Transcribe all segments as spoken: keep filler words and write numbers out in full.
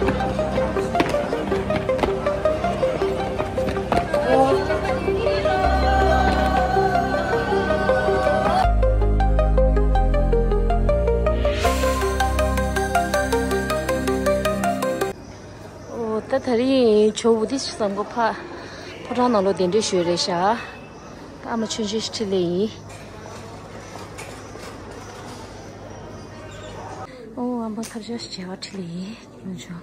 ཨོ། ད་དེ་རིང་ཇོ་བོ་དྷི་སམ་བྷོ་ཊ་ཕོ་བྲང་ནང་ལོགས་གདན་འདྲེན་ཞུས་རེད་ཤག་ད་ཨ་མ་ཆུང་ཆུང་ཞིག་འཁྲིད་ལེ་ཡིན། ཨོ། ཨ་མ་ཐབས་ཤ་ཞིག་བྱེད་པ་འཁྲིད་ལེ་ཡིན། ཡོང་ཆོག་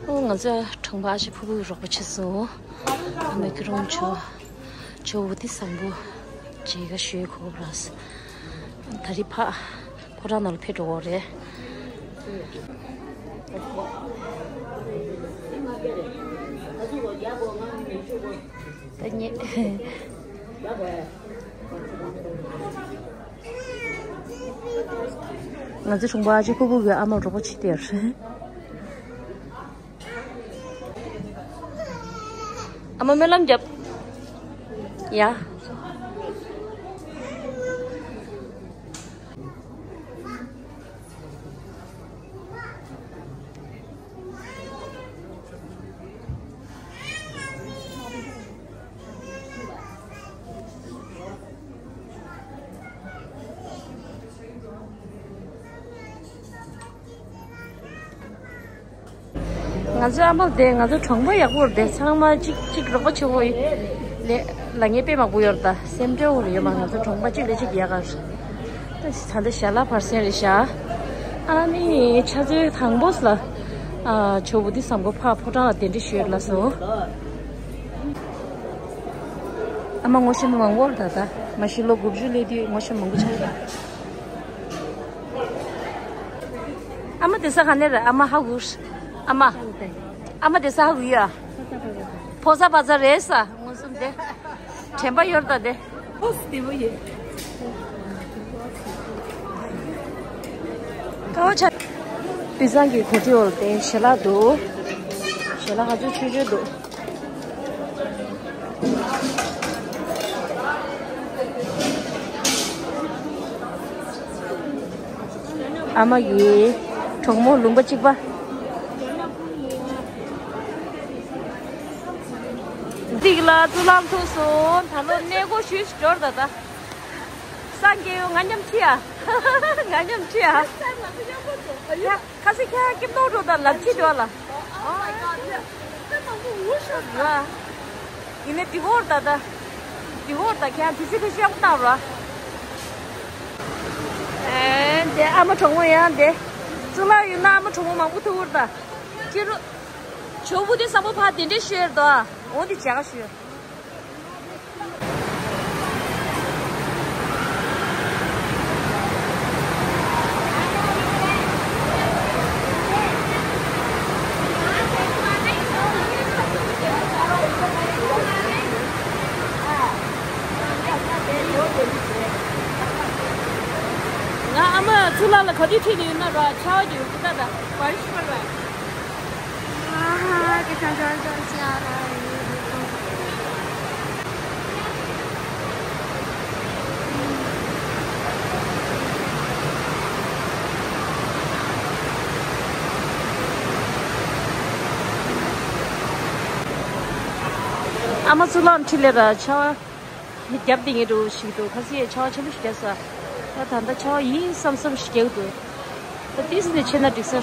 ཨོ། ང་ཚོ་གྲོང་པ་ཨ་ཅེ་ཕུར་བུའི་རོགས་པ་བྱེད་སོང་། ཨ་མའི་ཁྱོད་རང་ཇོ་ཇོ་བོ་དྷི་སམ་བྷོ་མཇལ་ཁ་ཞུ་གོ་ར། ད་རེས་ཕ་ཕོ་བྲང་ནང་ལ་ཕེབས་འགྲོ་གི་རེད། ད་ཉེ། ང་ཚོ་གྲོང་པ་ཨ་ཅེ་ཕུར་བུ་གི་ཨ་མ་རོགས་པ་བྱེད་དེ་རེད། ཨ་མ་སྨོན་ལམ་རྒྱབ། ཡ། ང་ཚོའི་ཨ་མ་དེ་ང་ཚོ་གྲོང་པ་ཡག་པོ་རེད་དེ། ཚང་མ་གཅིག་གཅིག་རོགས་པ་བྱེད་དགོས་ཡིན། ལས་ལ་ངའི་དཔེ་མང་པོ་ཡོད་རེད་ད། སེམས་ཁྲལ་འོ་རེ་ཡོད་མ། ང་ཚོ་གྲོང་པ་གཅིག་ལས་གཅིག་ཡག་ག་རེད། ད་ད་ལྟ་ཞལ་ལག་བར་གསེང་རེད་ཤག་ཨ་ནི་ཆུ་ཚོད་དང་པོ་ལ་ཨ་ཇོ་བོ་དྷི་སམ་བྷོ་ཕར་ཕོ་བྲང་ལ་གདན་འདྲེན་ཞུས་ལ་སོང་། ཨ་མ་ངོ་ཤེས་མི་མང་པོ་རེད་ད། ད་མ་གཞི་ལོ་དགུ་བཅུ་སླེབས་དུས་ངོ་ཤེས་མང་པོ་ཆགས་ཡོད་ད། ཨ་མ་དེ་ས་ག་ནས་རེད། ཨ་མ་ཧ་གོ། ཨ་མ། ཨ་མ་དེ་ས་ཧ་གོ་ཡ། ཕོ་ས་བ་ཚ་རེད་ས། མངོན་སུམ་དེ། དྲན་པ་ཡོད་ད་དེ། ཨོ་སི་དེ་བོ་ཡེ། ཀ་བ་ཆ། དཔེ་བཟང་གི་གོ་ཐོས་འོར་དེ་ཞལ་ལག་འདུག་ཞལ་ལག་ཧ་ཅང་ཆོས་ཆོས་འདུག་ཨ་མ་ཡིས་གྲོགས་མོ་ལུང་པ་གཅིག་པ། གཅིག་ལ་ཚུར་ལམ་ཐུག་སོང་། ད་ལོ་གནས་སྐོར་ཞུས་ཤིག་འབྱོར་ད་ད། སངས་རྒྱས་ཡོ་ང་མཉམ་ཁྲིད་ཨ། ང་མཉམ་ཁྲིད་ཨ། ཁ་སི་ཁྱེད་སྐྱིད་མདོག་འགྲོ་དང་ལབ་ཅི་འགྲོ་ལ། ཡིན་ནའི་དེ་བོར་ད་ད། དེ་བོར་ད་ཁྱེད་དུས་ཚོད་ཕལ་ཆེར་ཡག་པོ་བཏང་ར། ཨེ་འདི་ཨ་མ་གྲོགས་མོ་ཡང་འདི། གཙུག་ལག་ཡོད་ན་ཨ་མ་གྲོགས་མོ་མང་པོ་ཐུག་གི་རེད་ད། ཁྱེད་རུ། ཇོ་བོ་དྷི་སམ་བྷོ་ཕར་གདན་འདྲེན་ཞུས་ཡོད་དོ། འོ་འདི་མཇལ་ཁ་ཞུས། ང་ཨ་མ་གཙུག་ལག་ལ་ག་དུས་ཁྲིད་ནས་ཡོད་ན་ར་ཆར་པ་ཡོད་ཀྱི་ད་ད། བར་ཤི་བར་བ། ཨ་མ་གཙུག་ལག་ཁྲིད་ལས་ར་ཆར་པ། རྒྱབ་དེ་ངས་འགྲོ་ཞིག་འདུག་ཁ་སང་ཆར་པ་ཆེན་པོ་ཞིག་བརྒྱབ་ས། ད་ད་ལྟ་ཆར་པ་ཡིན་བསམ་བསམ་ཞིག་རྒྱག་འདུག་ད་ཏིས་ནས་ཆེ་ན་འགྲིག་ས།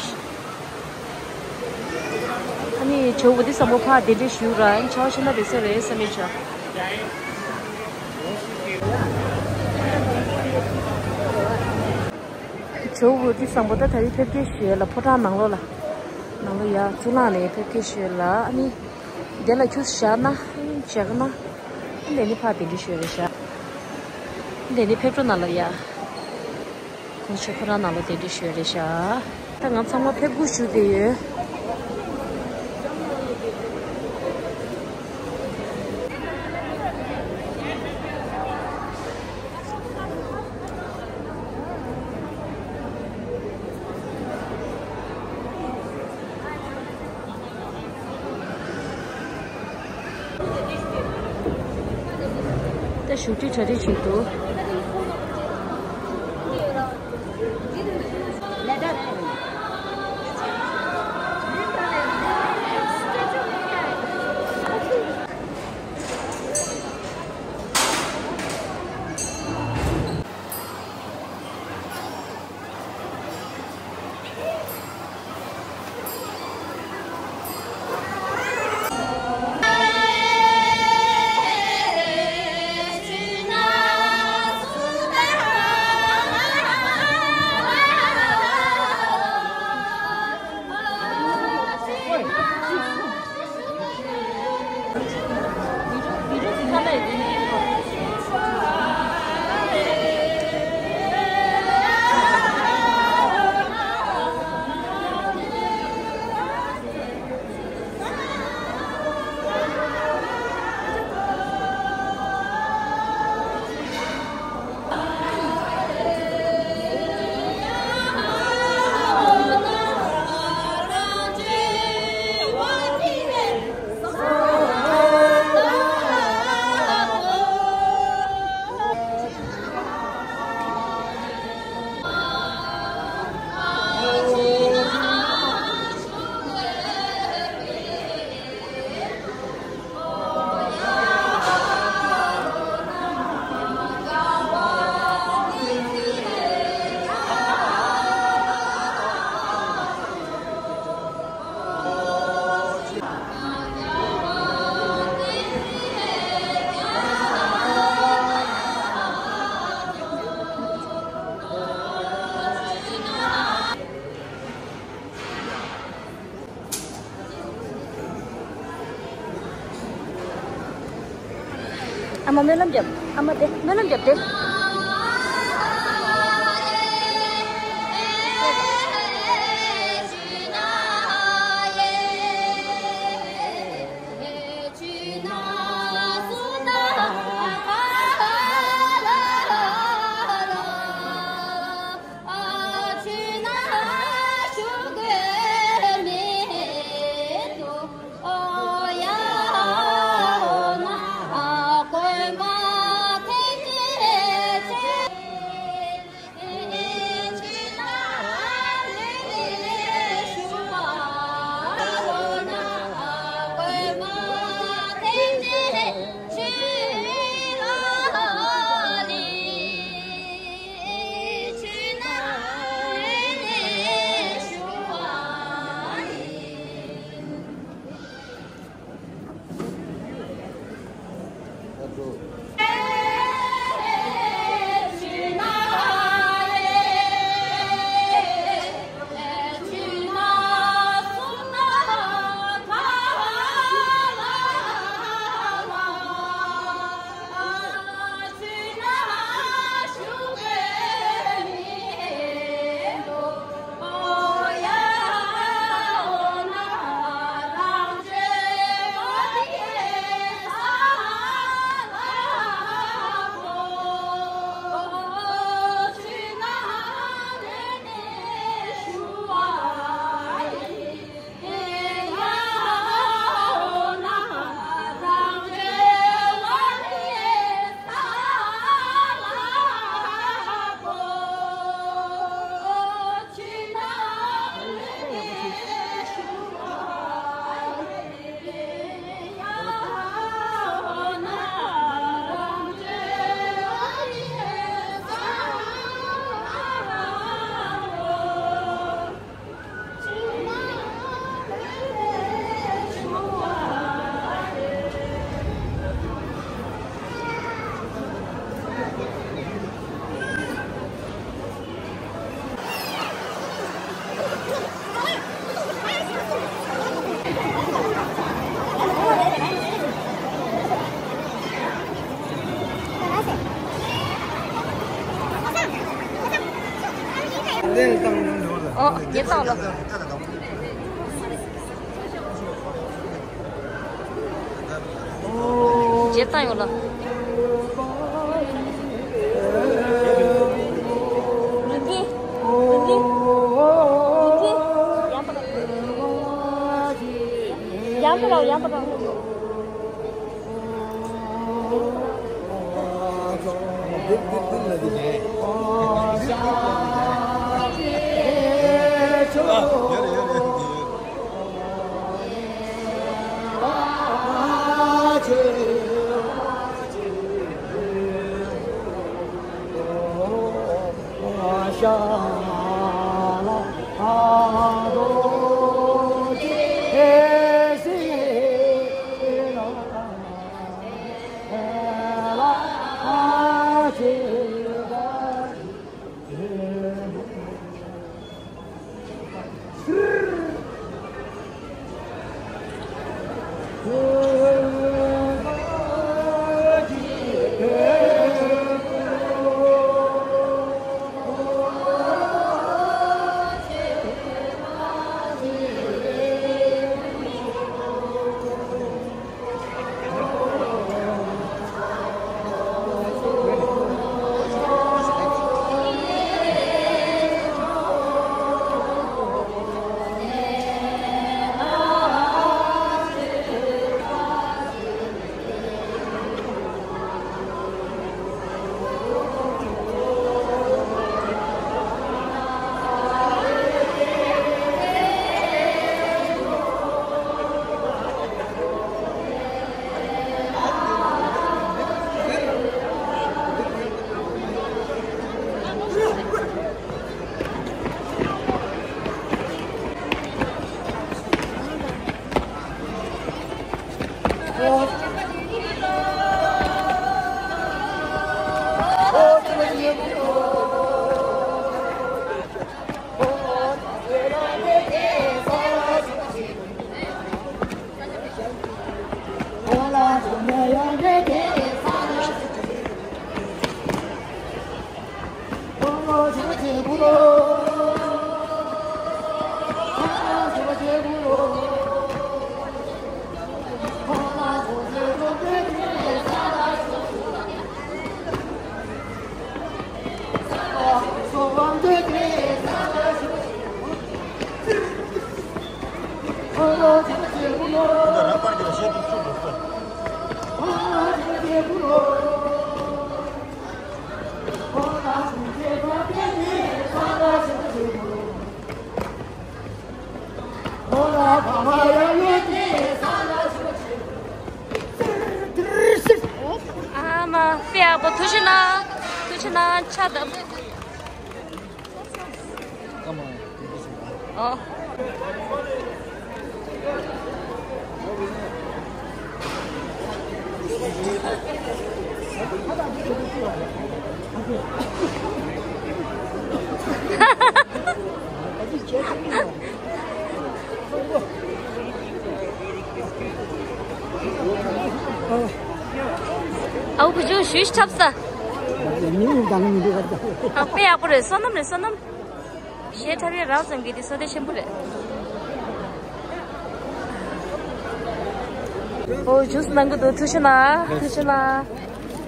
ཨ་ནི་ཇོ་བོ་དྷི་སམ་བྷོ་ཕར་གདན་འདྲེན་ཞུ་ར། ཨ་ནི་ཆར་པ་ཆེ་ན་འགྲིག་ས་རེད་བསམ་ཡོད་ཆ། ཇོ་བོ་དྷི་སམ་བྷོ་ད་ད་རེས་ཕེབས་སྐྱེལ་ཞུ་ཡ་ལ་ཕོ་བྲང་ནང་ལོགས་ལ། ནང་ལོགས་ཡ་གཙུག་ལག་ནས་ཕེབས་སྐྱེལ་ཞུ་ཡ་ལ་ཨ་ནི། དེ་ལ་ཁྱོད་བཞག་ན་བཞག་ན། དེ་ནི་ཕར་གདན་འདྲེན་ཞུ་རེད་ཤག་དེ་ནི་ཕེབས་འགྲོ་ནང་ལ་ཡ། ཁོང་ཚོ་ཁོ་རང་ནང་ལ་གདན་འདྲེན་ཞུ་རེད་ཤག་ད་ང་ཚང་མ་ཕེབས་སྒུག་ཞུ་བསྡད་ཡོད། ད་བཞུགས་ཁྲི་གྲ་སྒྲིག་བྱེད་འདུག་ལ་ད་རེད། ཨ་མ་སྨོན་ལམ་རྒྱབ། ཨ་མ་དེ་སྨོན་ལམ་རྒྱབ་དེ། ཨོ། རྒྱལ་ཐང་ལ། རྒྱལ་ཐང་ཡོད་ལ། ཡང་པ་ར། ཡང་པ་ར། ཨ་མ། དཔེ་ཡག་པོ། ཐུགས་རྗེ་གནང་། ཐུགས་རྗེ་གནང་། ཕྱག་བཏབ། ཨོ། ཨའུ་བུ་ཆུང་ཞུས་འཁྲབ་ས། ཨ། དཔེ་ཡག་པོ་རེད། བསོད་ནམས་རེད། བསོད་ནམས། གཞས་འཁྲབ་ཡས་རག་ཙམ་གྱིས་དེ་བསོད་བདེ་ཆེན་པོ་རེད། ཨོ། ཇུས་གནང་གི་འདུག། ཐུགས་རྗེ་གནང་། ཐུགས་རྗེ་གནང་།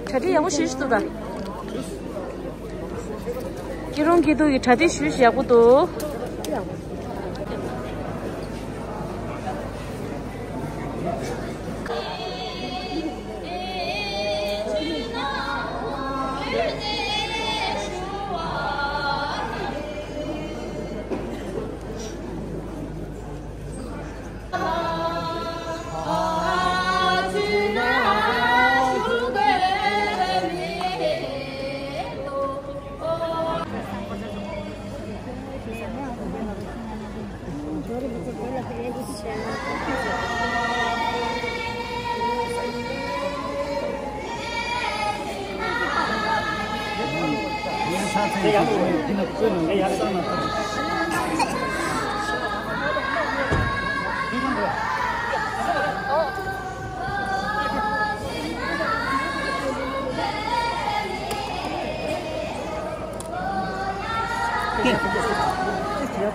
གྲ་སྒྲིག་ཡག་པོ་ཞེ་ཞིག་འདུག་ད། སྐྱིད་རུང་སྐྱིད་སྡུག་གི་གྲ་སྒྲིག་ཞེ་ཞིག་ཡག་པོ་འདུག།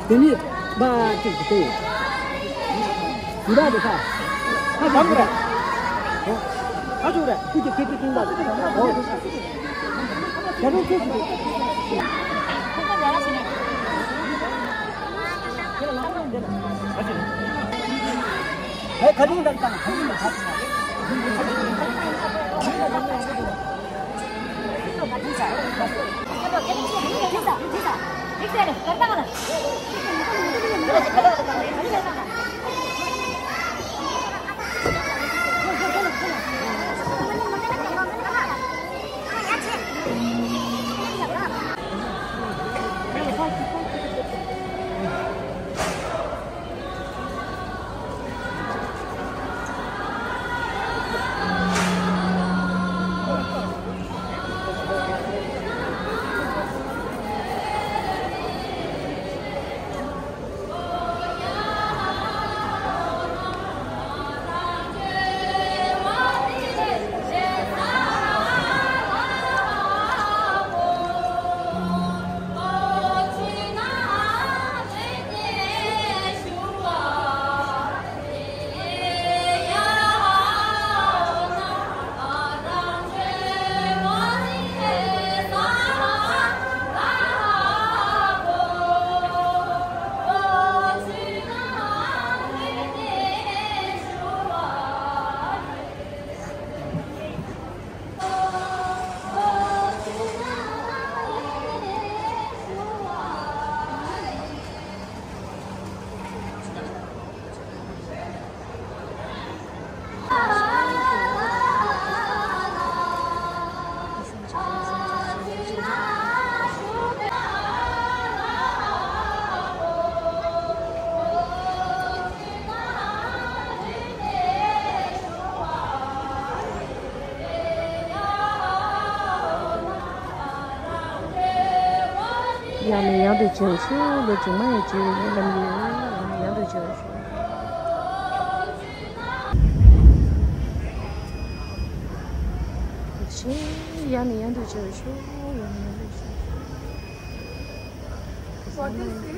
དེ་ནི་མ་ཅིག་ཏུ་ཡིན། ཡིན་པ་དེ་ཁ། ཁ་ཅིག་རེད། ཁ་ཅིག་རེད། ཁུ་ཅིག་ཁེ་ཅིག་ཁེ་ད། ཨོ། ད་རུང་ཁེ་ཅིག་ཧེ། ཁ་ཅིག་རེད། ད་ཁ་ཅིག་རེད། ཡང་ནས་ཡང་དུ་མཇལ་བར་ཤོག། ལོ་རྗེས་མ་ཡང་མཇལ་བའི་སྨོན་ལམ་ཡོད། ཡང་ནས་ཡང་དུ་མཇལ་བར་ཤོག། ཡང་ནས་ཡང་དུ་མཇལ་བར་ཤོག། ཡང་ནས་ཡང་དུ་མཇལ་བར་ཤོག།